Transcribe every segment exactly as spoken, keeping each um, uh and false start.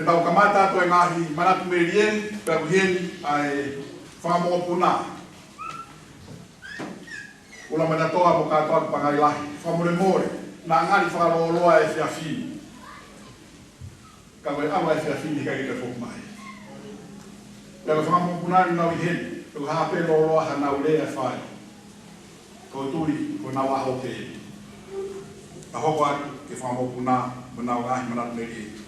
Te tau kamata atu e ngaahi manatu melie, pea ʻoku ʻi heni ʻa e fanga mokopuna. Ula Manatoa mo Kātoa ki Pangai Lahi. Fakamolemole, naʻa ngali fakalōloa e efiafi ni. Ka ko e ʻalu e efiafi ni ʻikai ke toe foki mai. Pea ko e fanga mokopuna ni ʻoku nau ʻi heni, ʻoku hā pē lōloa hanau lea ʻe fai. Ko e tui, ko ʻenau ʻaho pē. Ka hoko atu ki he fanga mokopuna, mo ʻenau ngaahi manatu melie.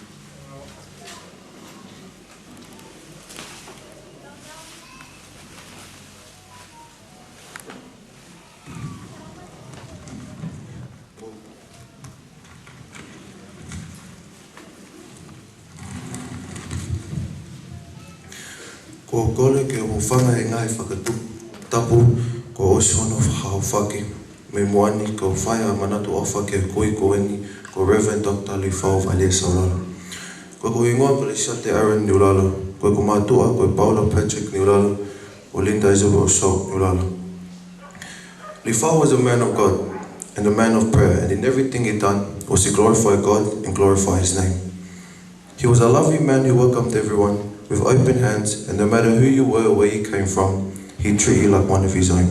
Ko e kole ke u hūfanga he ngaahi fakatapu kuo ʻosi hono fakahoko. Mei muʻa ni, ko e fai ʻa e manatu ʻofa ki he kui ko eni, ko Reverend Doctor Lifau Vailea Saulala. Ko hoku hingoa ko Lesiate Aaron Niulalo. Ko hoku mātuʻa ko Paula Patrick Niulalo, mo Linda Isabel Saul Niulalo. Lifau was a man of God and a man of prayer, and in everything he done was to glorify God and glorify his name. He was a loving man who welcomed everyone with open hands, and no matter who you were or where you came from, he treated you like one of his own.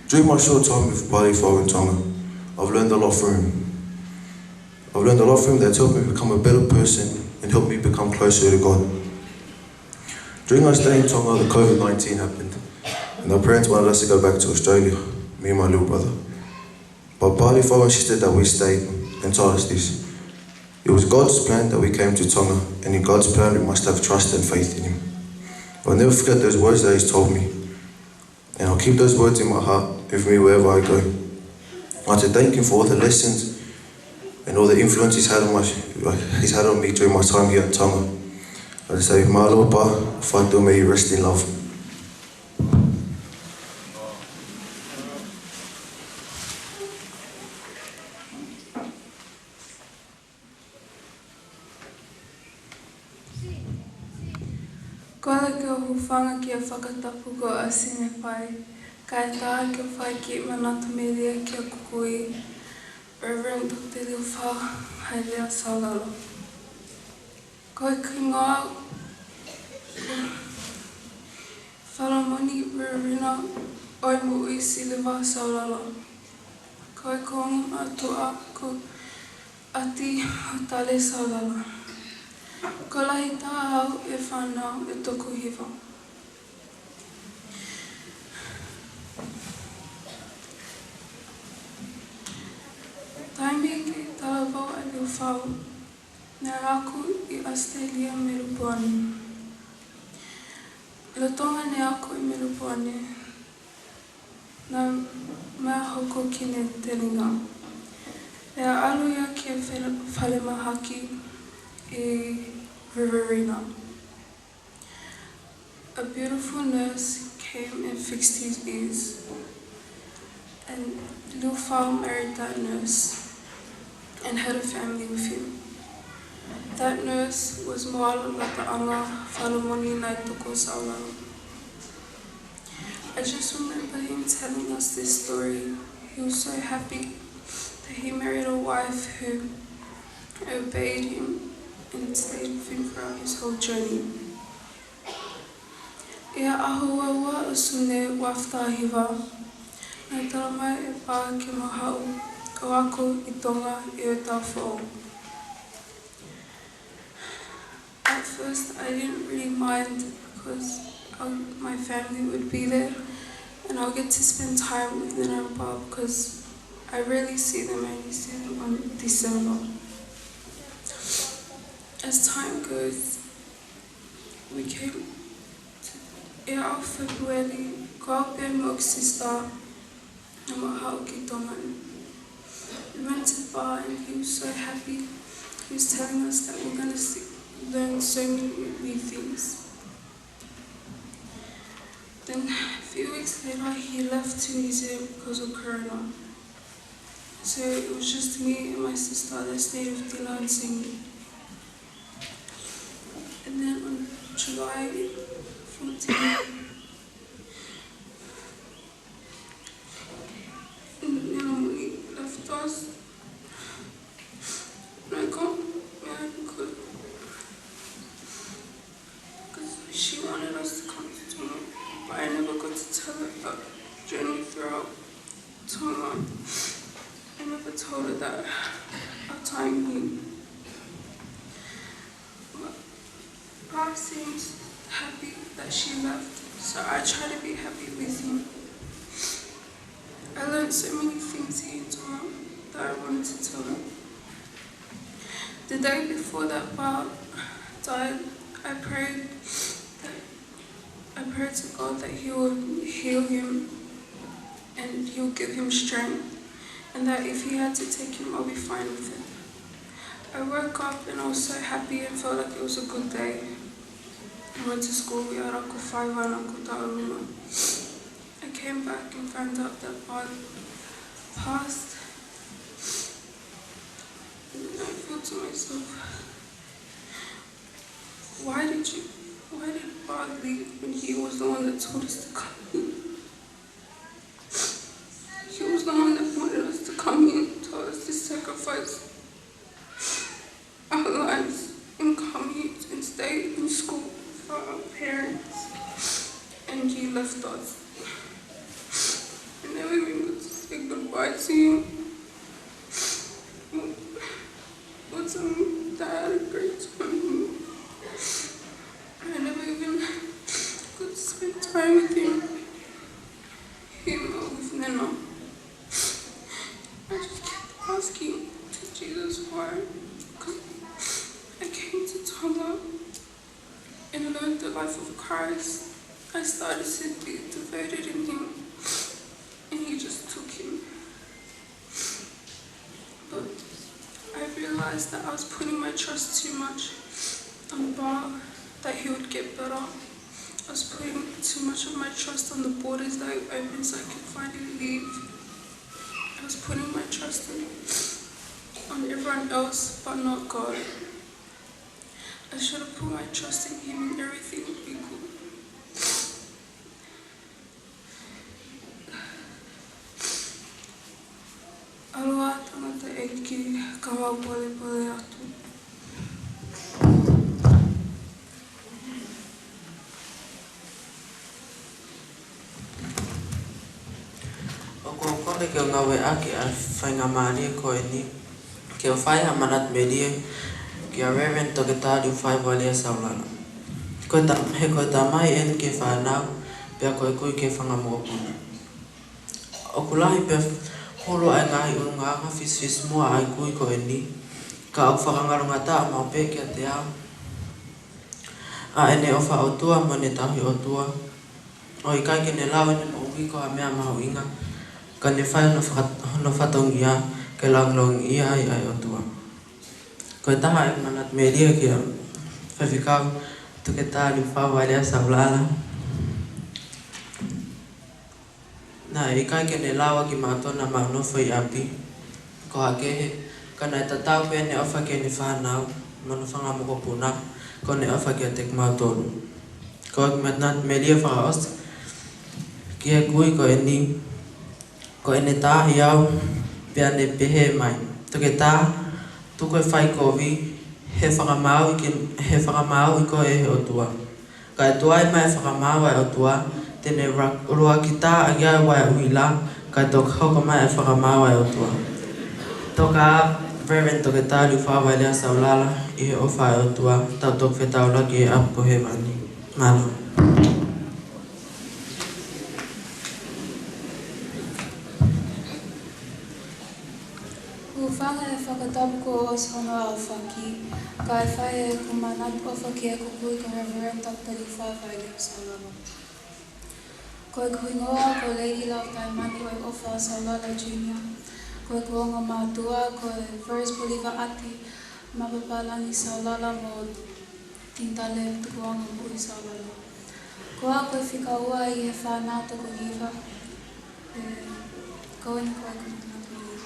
During my short time with Pālifau in Tonga, I've learned a lot from him. I've learned a lot from him that's helped me become a better person and helped me become closer to God. During our stay in Tonga, the COVID nineteen happened, and our parents wanted us to go back to Australia, me and my little brother. But Pālifau insisted that we stay and told us this: it was God's plan that we came to Tonga, and in God's plan we must have trust and faith in him. I'll never forget those words that he's told me, and I'll keep those words in my heart with me wherever I go. I want to thank him for all the lessons and all the influence he's had on my, he's had on me during my time here in Tonga. I just say, mālō Pā, Fatu, may you rest in love. Kole ke u hūfanga ki he fakatapu kuo ʻosi ne fai, kae ʻatā ke u fai e kiʻi manatu melie ki hoku kui, Reverend Doctor Lifau Vailea Saulala. Ko hoku hingoa ko Falamoni Riverina ʻOimuʻi Siliva Saulala. Ko hoku ongo mātuʻa ko ʻAti Hotale Saulala. Ko e lahi taha au ʻi he fānau ʻe toko hiva. Taimi ke talavou ʻa Lifau, naʻe ako ʻi ʻAositelēlia, Melipoane. Lolotonga ʻene ako ʻi Melipoane, naʻe meʻa hoko ki heʻene telinga. Pea ʻalu ia ki he fale-, falemahaki ʻi Riverina. A beautiful nurse came and fixed his ears. And Lifau married that nurse and had a family with him. That nurse was Moala Lataʻanga Falamoni Naitoko Saulala. I just remember him telling us this story. He was so happy that he married a wife who obeyed him and stayed with him throughout his whole journey. ʻI he ʻaho ua ua ʻo Sune ua afe taha hiva, naʻe talamai ʻe Pā ke mau haʻu ʻo ako ʻi Tonga ʻi he taʻu foʻou. At first, I didn't really mind because I, my family would be there and I'll get to spend time with Nana and Pā because I rarely see them. I only see them on December. As time goes, we came to, ʻi he ʻaho February, ko au pē mo hoku sister naʻa mau haʻu ki Tonga. We went to Pā and he was so happy. He was telling us that we're gonna see, learn so many new things. Then a few weeks later, he left to New Zealand because of Corona. So it was just me and my sister that stayed with Dina and Simi. And then on July fourteenth, Nina Muni left us. And I can't, yeah, I could. But Pa seemed happy that she left, so I tried to be happy with him. I learned so many things he told me that I wanted to tell him. The day before that Pa died, I prayed that I prayed to God that He would heal him and He would give him strength, and that if He had to take him, I'll be fine with it. I woke up and I was so happy and felt like it was a good day. I went to school, we had ako faiva and ako taʻolima. I came back and found out that Pa passed. And I thought to myself, why did you, why did Pa leave when he was the one that told us to come here? He was the one that wanted us to come here, told us to sacrifice our lives and come here and stay in school for our parents. And he left us. I never even got to say goodbye to him. What's a dad a great time? I never even got to spend time with him. Him or with Neno. I just kept asking to Jesus why. 'Cause I came to Tonga and learned the life of Christ. I started to be devoted in Him, and He just took him. But I realized that I was putting my trust too much on Pa, that he would get better. I was putting too much of my trust on the borders that would open so I could finally leave. I was putting my trust in, on everyone else, but not God. I should have put my trust in Him and everything would be good. ʻAlu ā tangataʻeiki, ka mau polepole atu. ʻOku ou kole ke u ngāueʻaki ʻa e faingamālie ko eni ke u fai ha manatu melie kia Reverend Toketā Liufau Vailea Saulala. Ko e ta-, he ko e tamai eni ki he fānau, pea ko e kui ki he fanga mokopuna. ʻOku lahi pea hulu ʻa e ngaahi ʻulungaanga fisifisimuʻa ʻa e kui ko eni, ka ʻoku fakangalongataʻa maʻu pē kiate au ʻa ʻene ʻofa ʻOtua mo ʻene tauhi ʻOtua. ʻOku ʻikai ke ne lau ʻene moʻui ko ha meʻa mahuʻinga, ka ne fai hono faka-, hono fatongia ke lāngilangiʻia ai ʻa e ʻOtua. Ko e taha ʻeku manatu melie kia Faifekau Toketā Liufau Vailea Saulala. Naʻe ʻikai ke ne lava ke maʻu tona maʻu nofo ʻi ʻapi ko ha kehe, ka naʻe tatau pē ʻene ʻofa ki heʻene fānau mo hono fanga mokopuna, ko ʻene ʻofa kiate kimautolu. Ko ʻeku manatu melie fakaʻosi ki he kui ko eni, ko ʻene taaʻi au, pea ne pehē mai, Toketā, tuku e fai kovi, he fakamāuʻi ke, he fakamāuʻi koe ʻe he ʻOtua. Kae tuai mai e fakamaau ʻa e ʻOtua, te ne ua-, ʻuluaki tā ʻaki au ʻa e uila, kae toki hoko mai e fakamaau ʻa e ʻOtua. Toketā, Reverend Toketā Liufau Vailea Saulala, ʻi he ʻofa ʻa e ʻOtua, tau toki fetaulaki ʻi he ʻapi ko hēvani. Mālō. Hūfanga he fakatapu kuo ʻosi hono aofaki, kae fai ʻeku manatu ʻofa ki heʻeku kui ko Reverend Doctor Liufau Vailea Saulala. Ko ʻeku hingoa ko Lady Love Taimani ʻOfa Saulala Junior. Ko ʻeku ongo mātuʻa ko e First Believer ʻAti Mapapalani Saulala mo Tintale Tukuʻanga Moʻui Saulala. Ko au ko e fika ua ʻi he fānau toko hiva. ʻE, ko eni ko ʻeku manatu melie.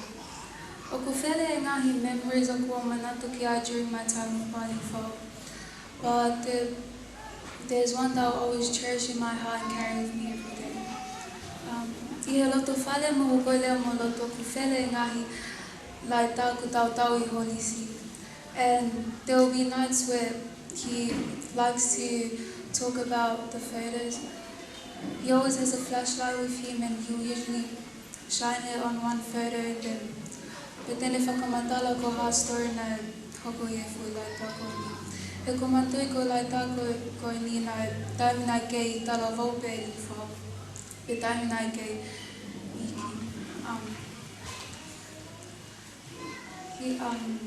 ʻOku fele e ngaahi memories ʻoku ou manatu ki ai during my time with Pa Liufau. But there, there's one that I'll always cherish in my heart and carry with me every day. Um, ʻi he loto fale mo hoku lea mo loto ʻoku fele e ngaahi laita ʻoku tautau ʻi he holisi. And there will be nights where he likes to talk about the photos. He always has a flashlight with him and he'll usually shine it on one photo and then Pea te ne fakamatala ko e hā e story naʻe hoko ʻi he foʻi laitā ko eni. He ʻoku ou manatuʻi ko e laitā ko, ko eni naʻe taimi naʻe kei talavou pē ʻe fā. Pea taimi naʻe kei iiki. Um, he, um,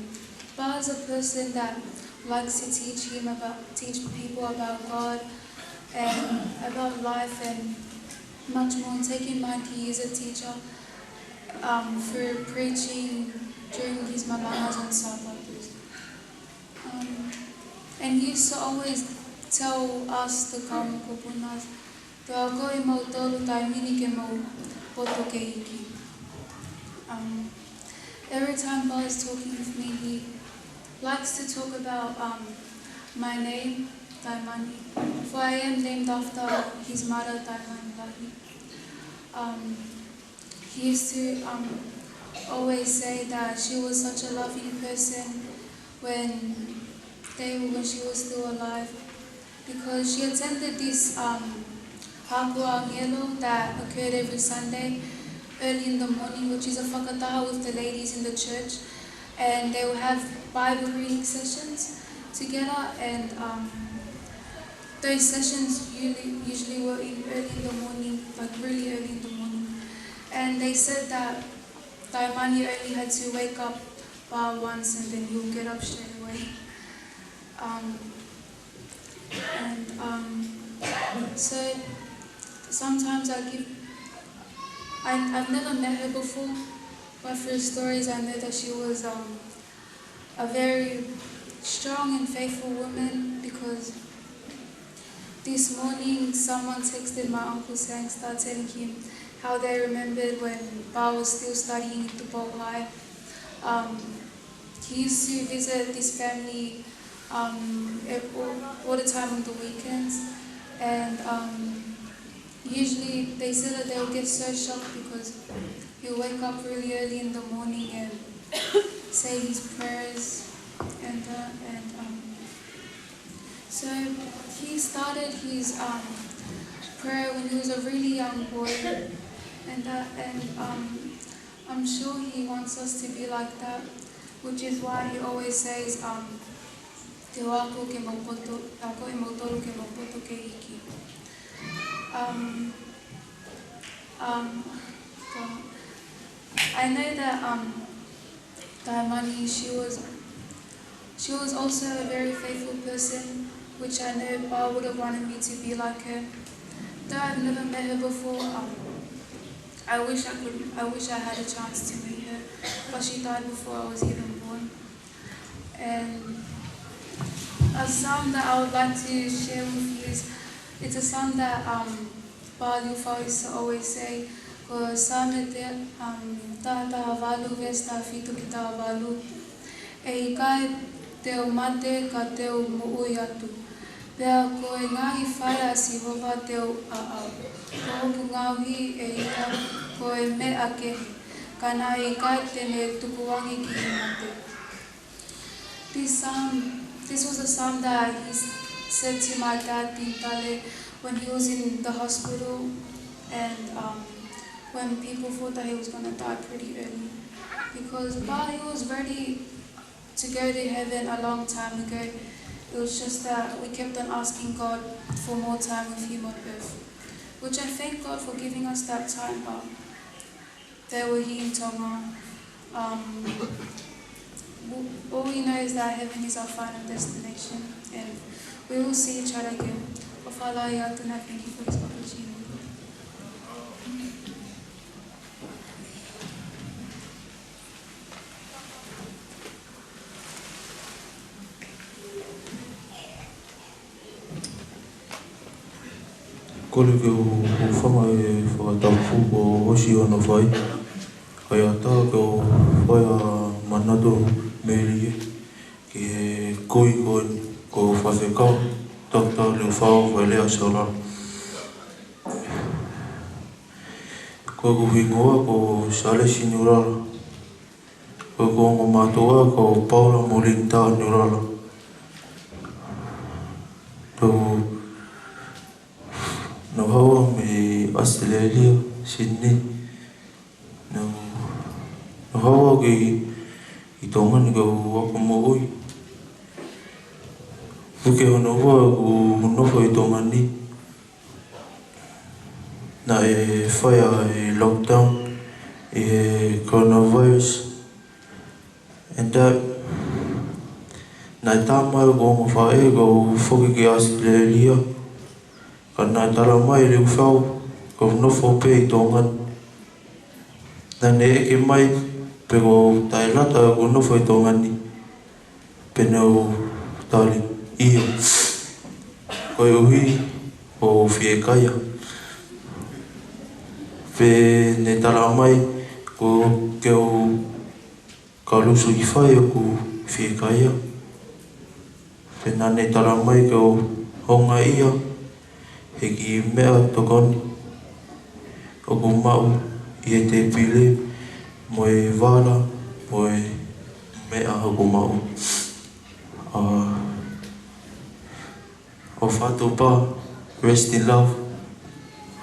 Pa is a person that likes to teach him about, teach people about God and about life and much more. And taking mind, he is a teacher, um, for preaching during his malangas on Sabbath. Um, and he used to always tell us, the kau mokopuna, te u ako ʻe mautolu taimi ni ke mou poto ke iiki. Um, every time Pa is talking with me, he likes to talk about, um, my name, Taimani, for I am named after his mother, Taimani Lahi. Um, he used to, um, always say that she was such a loving person when they, when she was still alive, because she attended this, um, Hakuʻa ʻAngelo that occurred every Sunday early in the morning, which is a fakataha with the ladies in the church, and they will have Bible reading sessions together, and, um, those sessions usually, usually were in early in the morning, like, really early in the morning. And they said that Taimani only had to wake up Pa once and then he'll get up straight away. Um, and, um, so sometimes I give, I, I've never met her before, but through stories I know that she was, um, a very strong and faithful woman, because this morning someone texted my Uncle Sangster telling him how they remembered when Pa was still studying in Tupou High. Um, he used to visit this family, um, ev-, all, all the time on the weekends, and, um, usually they said that they'll get so shocked because he'll wake up really early in the morning and say his prayers and, uh, and, um, so he started his, um, prayer when he was a really young boy, and, uh, and, um, I'm sure he wants us to be like that, which is why he always says, um, te u ako ke mou poto, ako ʻe mautolu ke mou poto ke iiki. Um, um, well, I know that, um, Taimani, she was, she was also a very faithful person, which I know Pa would have wanted me to be like her. Though I've never met her before, um, I wish I could, I wish I had a chance to meet her, but she died before I was even born. And a psalm that I would like to share with you is, it's a psalm that, um, Pa Liufau used to always say, ko Saame te, um, taha taha valu, veesi taha fitu ki he taha valu. ʻE ʻikai te u mate ka te u moʻui atu. Pea ko e ngaahi fai ʻa Sihova te u ʻaʻau. Ko hoku ngaohi ʻe ia ko e meʻa kehe. Ka naʻe ʻikai te ne tukuange ki he mate. This, um, this was a psalm that he s-, said to my dad, Tintale, when he was in the hospital, and, um, when people thought that he was gonna die pretty early. Because while he was ready to go to heaven a long time ago, it was just that we kept on asking God for more time with him on earth, which I thank God for giving us that time, but they were here in Tonga. Um, w-, all we know is that heaven is our final destination, and we will see each other again. But Father, I thank you for this opportunity. Kole ke u, u hūfanga he fakatapu kuo ʻosi hono fai. Kae ʻatā ke u fai ha manatu melie ki he kui ko eni, ko Faifekau Toketā Liufau Vailea Siola. Ko hoku hingoa ko Salesi Niulala. Ko hoku ongo mātuʻa ko Paula mo Linitā Niulala. Naʻa nau haʻu mei ʻAositelēlia, Sydney. Naʻa nau, nau Haʻu au ki, ki Tonga ni kau ako moʻui. Uike hono ua ʻeku nofo ʻi Tonga ni, naʻe fai ʻa e lockdown ʻi he coronavirus. And that, naʻe tā mai ʻeku ongo faʻē ke u foki ki Australia. Ka naʻe tala mai ʻe Liufau ke u nofo pē ʻi Tonga ni. Naʻá ne ʻeke mai pe ʻoku ou taʻelata ʻeku nofo ʻi Tonga ni, pea ne u tali, ʻio, koeʻuhi ʻoku ou fiekaia. Pea ne tala mai ke u, ke u kalusui fai ʻoku ou fiekaia. Pea naʻá ne tala mai ke u houngaʻia he kiʻi meʻatokoni ʻoku maʻu ʻi he tēpile mo e vala mo e meʻa ʻoku maʻu. ʻA, ʻofa atu pē, rest in love.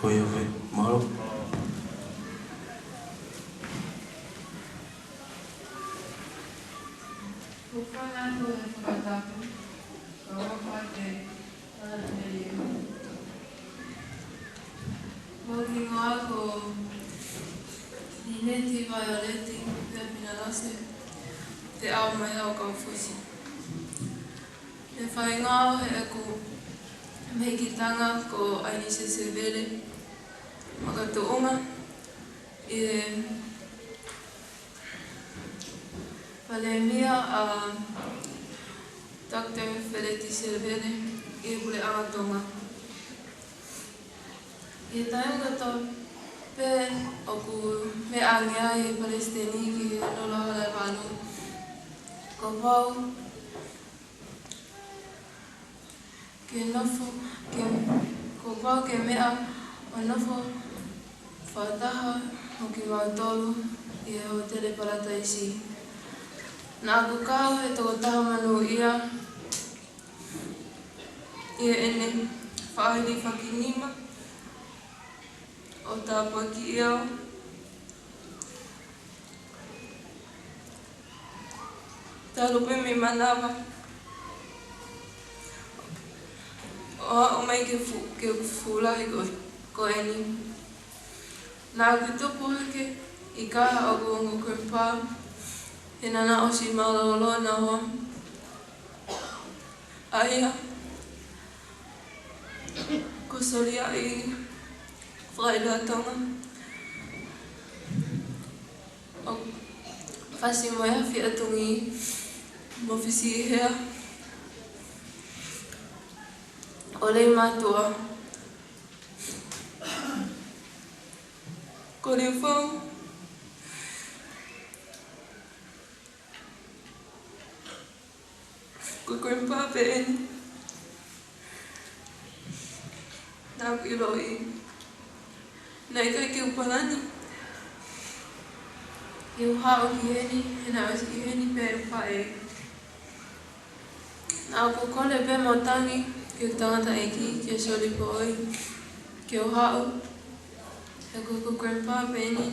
Ko ia pē, mālō. Ko e fai atu e fakatapu, ka ʻofa ke tala te iu. Ko e hingoa ko Nineti Vaioleti Pepina Lose, te au mai au kau fusi. Te fai ngāue heʻeku mehikitanga ko ʻAinise Sevele Makatuʻunga, ʻi he palēmia ʻa Doctor Feleti Sevele ʻi he Puleʻanga Tonga. ʻI he taimi kotoa pē ʻoku meʻa ange ai e Palesiteni ki he Lolo Halaevalu, kuo pau ke nofo, ke, kuo pau ke meʻa ʻo nofo fakataha mo kimautolu ʻi he Hōtele Palataisi. Naʻá ku kau he tokotaha monūʻia ʻi heʻene faʻa hilifakinima ʻo tāpuakiʻi au. Talu pē mei manava ʻo aʻu mai ki he fu-, ki he fuʻu lahi ko, ko eni. Naʻá ku tupu hake ʻi he kahaʻu ʻo ʻeku ongo grandpa, he naʻá na ʻosi mālōlō naua. ʻA ia ko Soli ʻa e fakaʻilonga Tonga ʻo Fasi mo e Afi ʻa Tongi mo Fisi ʻi Hea ʻo Leimātuʻa. Ko Liufau, ko grandpa pē eni naʻá ku ʻiloʻi. Naʻe ʻikai ke u palani ke u haʻu ki heni, he naʻe ʻosi ʻi heni pē ʻeku faʻē. Naʻá ku kole pē mo tangi ki he tangataʻeiki, kia Soli Poi, ke u haʻu, he ko ʻeku grandpa pē eni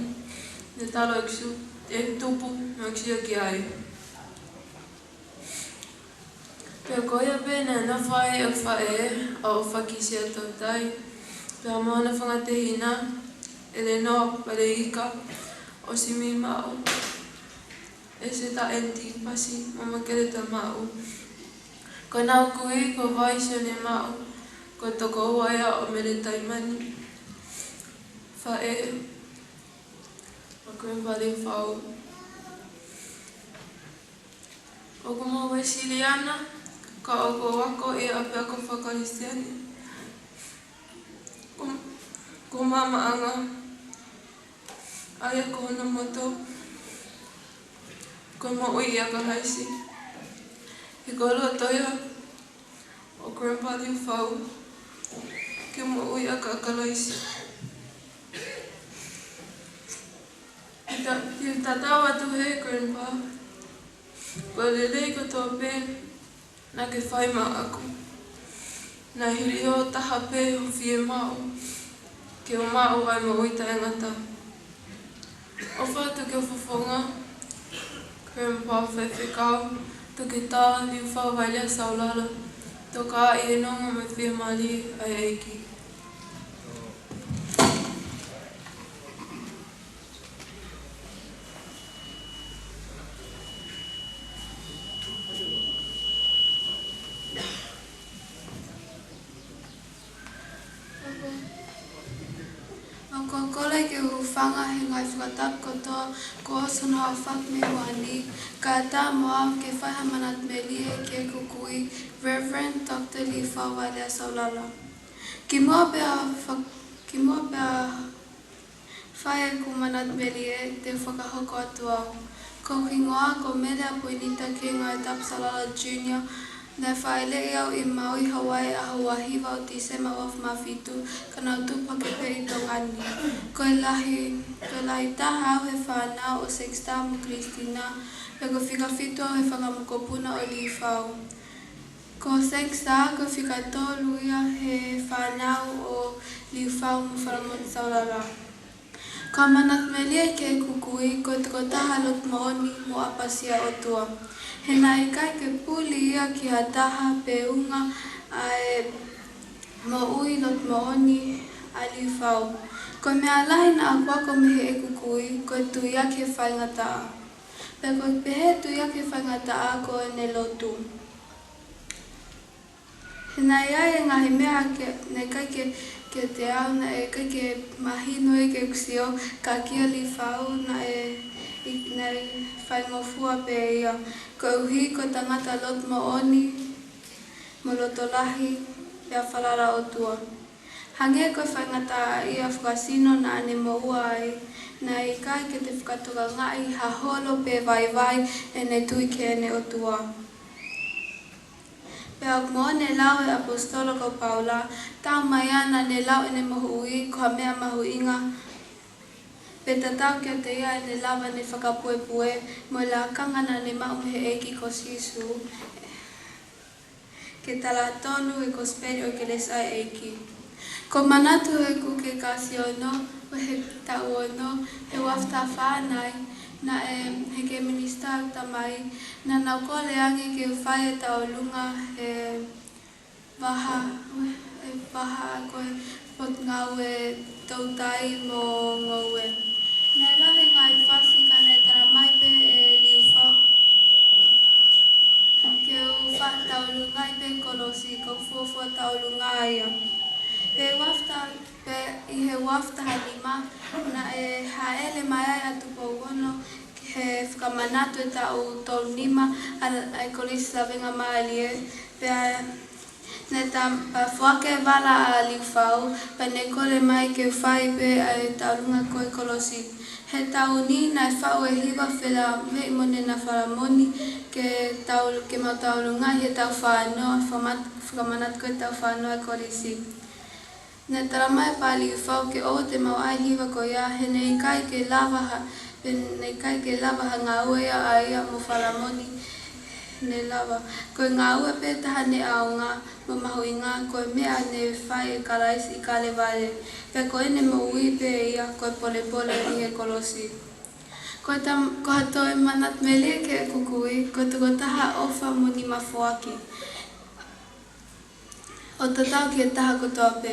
naʻe talo ʻeku su-, ʻeku tupu mo ʻeku sio ki ai. Pea ko ia pē naʻe nofo ai ʻeku faʻē, ʻa ʻOfaki Siaʻatoutai, pea mo hono fanga tehina, ʻElenoa Paleika, ʻo Simi Maʻu, ʻEseta ʻEniti Pasi, mo Makeleta Maʻu. Ko ʻenau kui ko Vaisione Maʻu, ko e tokoua ia ʻo Mele Taimani, faʻē ʻo Grandpa Liufau. ʻOku mau Uēsiliana, ka ʻoku ou ako ʻi he ʻapiako faka-Kalisitiane. Ko, ko Maʻamaʻanga, ʻa ia ko hono moto ko e Moʻui ʻia Kalaisi. He ko e loto ia ʻo Grandpa Liufau ke moʻui ʻia Kalaisi. Ke ta-, ke tatau atu he Grandpa, ko e lelei kotoa pē naʻá ke fai maʻaku, naʻe hili ʻo taha pē hoʻo fiemaʻu ke u maʻu ʻa e moʻui taʻengata. ʻOfa atu ki ho fofonga, Reverend Paul Faifekau, Toketā Liufau Vailea Saulala, toka ʻi he nonga mo e fiemālie ʻa e ʻEiki. ʻOku ou kole ke u hūfanga he ngaahi fakatapu kotoa kuo ʻosi hono aofaki mei muʻa ni, kae ʻatā mo au ke fai ha manatu melie ki heʻeku kui, Reverend Doctor Liufau Vailea Saulala. Kimuʻa pea fa-, kimuʻa pea fai ʻeku manatu melie, te u fakahoko atu au. Ko hoku hingoa ko Mele Apuinita Keinga Tapu Saulala Junior. Naʻe fāʻeleʻi au ʻi Maui, Hawaii, ʻaho ua hiva ʻo Tīsema ua afe mā fitu, ka naʻá ku tupu hake pē ʻi Tonga ni. Ko e lahi, ko e lahi taha au he fānau ʻo Sangster mo Christina, pea ko e fika fitu au he fanga mokopuna ʻo Liufau. Ko Sangster ko e fika tolu ia he fānau ʻo Liufau mo Falamoni Saulala. Ko e manatu melie ki heʻeku kui, ko e tokotaha loto moʻoni mo ʻapasia ʻOtua. He naʻe ʻikai ke puli ia ki ha taha pe unga ʻa e moʻui loto moʻoni ʻa Liufau. Ko e meʻa lahi naʻá ku ako mei heʻeku kui, ko e tui ki he faingataʻa. Pea ko e pehē tui ki he faingataʻa ko ʻene lotu. He naʻe ʻi ai e ngaahi meʻa ke, naʻe ʻikai ke, kiate au, naʻe ʻikai ke mahino ia ki heʻeku sio, ka kia Liufau naʻe, naʻe faingofua pē ia. Koeʻuhi ko e tangata loto moʻoni, mo loto lahi, pea falala ʻOtua. Hangē ko e faingataʻaʻia fakasino naʻá ne moʻua ai, naʻe ʻikai ke te fakatokangaʻi ha holo pe vaivai ʻene tui ki heʻene ʻOtua. Pea ʻoku moʻoni e lau ʻa e ʻaposetolo ko Paula, taumaiā naʻá ne lau ʻene moʻui ko ha meʻa mahuʻinga, pea tatau kiate ia ʻene lava ʻene fakapuepue mo e lakanga naʻá ne maʻu mei he ʻEiki ko Sīsū, ke tala tonu e kosipeli ʻo e kelesi ʻa e ʻEiki. Ko e manatu ʻeku kei kasi ono, ʻo e taʻu ono, he ua afe taha fā nai, naʻe, he kei minisitā ʻeku tamai, naʻa nau kole ange ke u fai e tauʻolunga he vaha, e vaha ko e Potungāue Toutai mo Ngoue. Naʻe lahi e ngaahi fasi ka naʻe talamai pē ʻe Liufau ke u fa-, tauʻolungaʻi pē kolosi, ko e fuofua tauʻolunga ia. Pea ua afe taha, pea ʻi he ua afe taha nima, naʻe hāʻele mai ai ʻa Tupou Ono ki he fakamanatu e taʻu tolu nima ʻa e Kolisi Lavengamālie, pea naʻe tam-, pea foaki e vala ʻa Liufau, pea ne kole mai ke u fai pē ʻa e tauʻolunga ko e kolosi. He taʻu ni naʻe faʻu e hiva felāveʻi mo Nena Falamoni ke tau, ke mau tauʻolungaʻi he taʻu fā noa, fakamat-, fakamanatu ko e taʻu fā noa e kolisi. Naʻe talamai pē ʻe Liufau ke ʻoua te mau ʻai e hiva ko ia, he naʻe ʻikai ke lava ha, pea naʻe ʻikai ke lava ha ngāue ia ʻa ia mo Falamoni ne lava. Ko e ngāue pē taha ne ʻaonga mo mahuʻinga ko e meʻa ne fai ʻe Kalaisi ʻi Kalevale. Pea ko ʻene moʻui pē ia ko e polepole ʻi he kolosi. Ko e tam-, ko ha toe manatu melie ki heʻeku kui, ko e tokotaha ʻofa mo nima foaki. ʻO tatau ki he taha kotoa pē.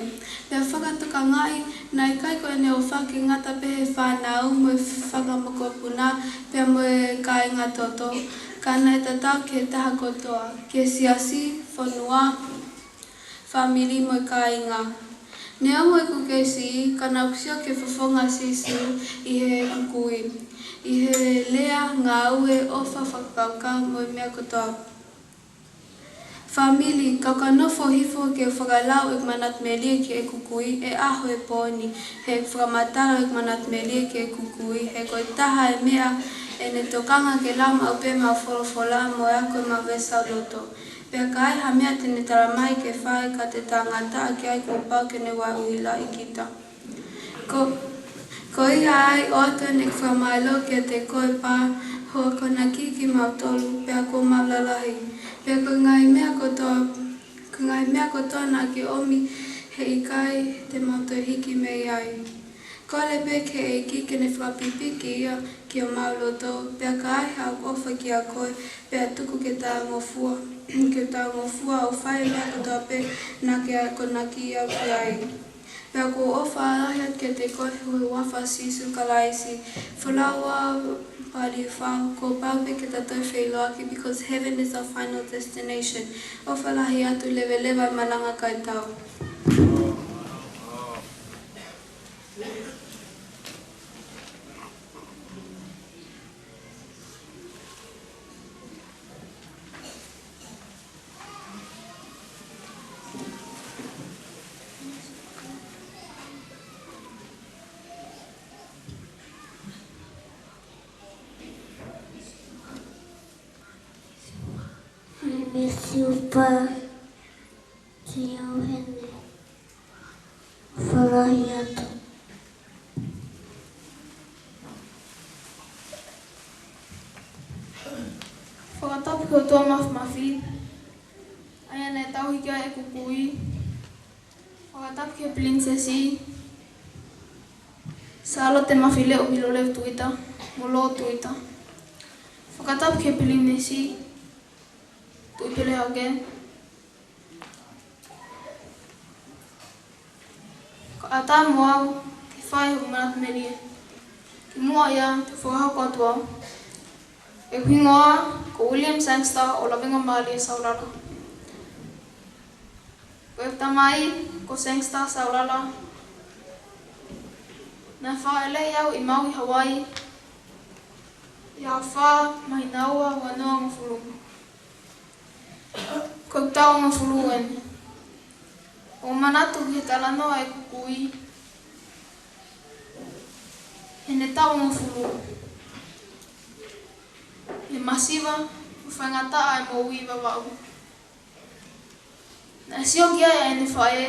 Pea fakatokangaʻi, naʻe ʻikai ko ʻene ʻofa ke ngata pē he fānau mo e fanga mokopuna, pea mo e kāinga toto, ka naʻe tatau ki he taha kotoa, ki he siasi, fonua, fāmili mo e kāinga. Neongo ʻeku kei siʻi, ka naʻá ku sio ki he fofonga ʻo Sīsū ʻi heʻeku kui, ʻi he lea, ngāue, ʻofa, fakakaukau mo e meʻa kotoa. Fāmili, kau ka nofo hifo ke u fakalau ʻeku manatu melie ki heʻeku kui he ʻaho ʻo e pō ni, he ʻoku fakamatala ʻeku manatu melie ki heʻeku kui, he ko e taha e meʻa ʻene tokanga ke lau maʻu pē ʻemau folofola mo e ako ʻemau veesi lauloto. Pea ka ʻi ai ha meʻa te ne talamai ke fai ka te tangata ki ai kuo pau ke ne ueʻi ʻi kita. Ko, ko ia ai ʻoatu ʻene fakamālō kiate koe Pā, hoʻo akonaki kimautolu, pea kuo mau lalahi. Pea ko e ngaahi meʻa kotoa, ko e ngaahi meʻa kotoa naʻá ke ʻomi he ʻikai te mau toe hiki mei ai. Kole pē ki he ʻEiki ke ne fakapipiki ia ki homau loto, pea ka ai haʻaku ʻofa kiate koe, pea tuku ke ta ngofua, ke ta ngofua ʻo fai e meʻa kotoa pē naʻa ke akonaki au ki ai. Pea ʻoku ou ʻofa lahi atu kiate koe ʻi he huafa ʻo Sīsū Kalaisi. Folau ā, Palifau, kuo pau pē ke ta toe feʻiloaki, because heaven is our final destination. ʻOfa lahi atu, leveleva e malanga kae tau. Misiupa, Siu Hene, ʻofa lahi atu. Fakatapu ki he ʻOtua Mafimafi, ʻa ia naʻe tauhi ki ai ʻeku kui. Fakatapu ki he Pilinisesi Sālote Mafileʻo Miloleu Tuita, mo Lō Tuita. Fakatapu ki he Pilinisi Tuʻipelehake. Ko ʻAtā mo au, ke fai hoku manatu melie. Kimuʻa ia, te u fakahoko atu au. ʻEku hingoa ko William Sangster ʻo Lavengamālie Saulala. Ko ʻeku tamai ko Sangster Saulala. Naʻe fāʻeleʻi au ʻi Maui, Hawaii, ʻi he ʻaho fā, māhina ua, ua noa ngofulu. Ko ʻeku taʻu hongofulu eni. ʻOku ou manatu ki he talanoa ʻeku kui heʻene taʻu hongofulu. ʻI he masiva, mo e faingataʻa e moʻui ʻi Vavaʻu. Naʻe sio ki ai ʻa ʻene faʻē,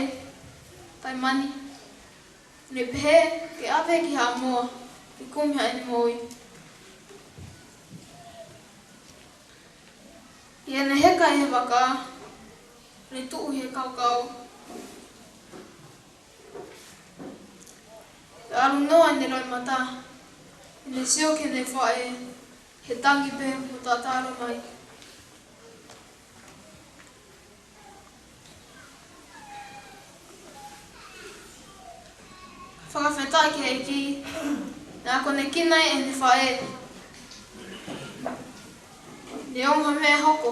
Taimani, ʻo ne pehē ke ʻave ki Haʻamoa ke kumi haʻane moʻui. ʻI heʻene heka ʻi he vaka, ʻo ne tuʻu ʻi he kaukau, ʻo ʻalu noa ʻene loʻimata, ʻo ne sio ki heʻene faʻē, he tangi pē mo tatalo mai. Fakafetaʻi ki he ʻEiki, naʻe akonekina ʻe heʻene faʻē. Neongo ha meʻa hoko,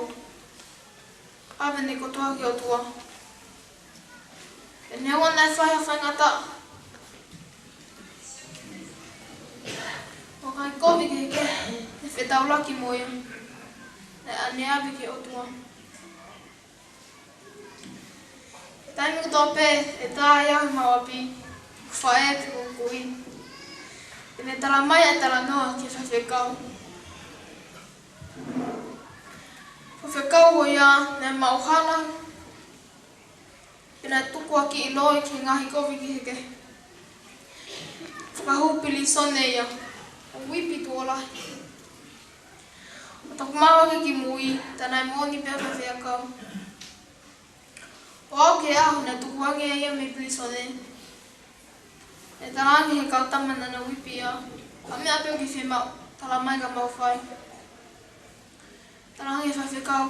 ʻave ʻene kotoa ki he ʻOtua. He neongo naʻe fai ha faingataʻa, mo e ngaahi kovi kehekehe naʻe fetaulaki mo ia, naʻa ne ʻave ki he ʻOtua. Taimi kotoa pē ʻe tā ai au ʻi homau ʻapi, ʻeku faʻē pe ko hoku kui, ʻene talamai ʻa e talanoa ki he faifekau. Faifekau ko ia naʻe maʻuhala, pea naʻe tukuakiʻi loi ki he ngaahi kovi kehekehe. Fakahū pilīsone ia, ʻo uipi tuʻo lahi. ʻO taku mavahe ki mui, tā naʻe moʻoni pē ʻa e faifekau. ʻO aʻu ki he ʻaho naʻe tukuange ai ia mei pilīsone, ʻe talaange ʻe he kau tama naʻa nau uipi ia, ha meʻa pē ʻoku ke fiemaʻu, talamai ka mau fai. Talaange ʻe he faifekau,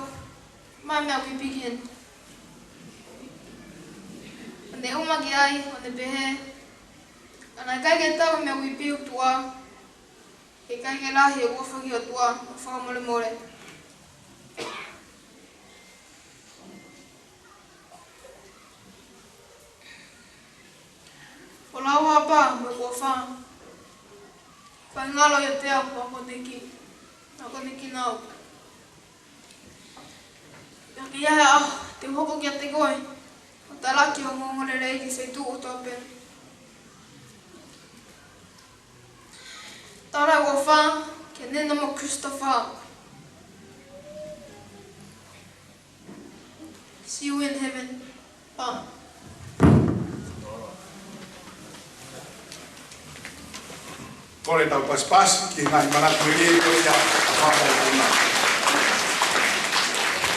ʻomai e meʻa uipi ki heni. ʻO ne ʻuma ki ai, ʻo ne pehē, ka naʻe ʻikai ke tau e meʻa uipi ʻo e ʻOtua, he ʻikai ke lahi e ʻofa ki he ʻOtua mo e fakamolemole. Folau ā pea mo ʻeku ʻofa, faingalo ʻiate au ʻa e akonekina, akonekina au. Pea ʻi he ʻaho te u hoko kiate koe, ʻo talaki hoʻo ongoongolelei ki he feituʻu kotoa pē. Tala ʻeku ʻofa kia Nena mo Christopher. See you in heaven. Pā. Kole tau pasipasi ki he ngaahi manatu melie ko ia ʻa Papa Puna.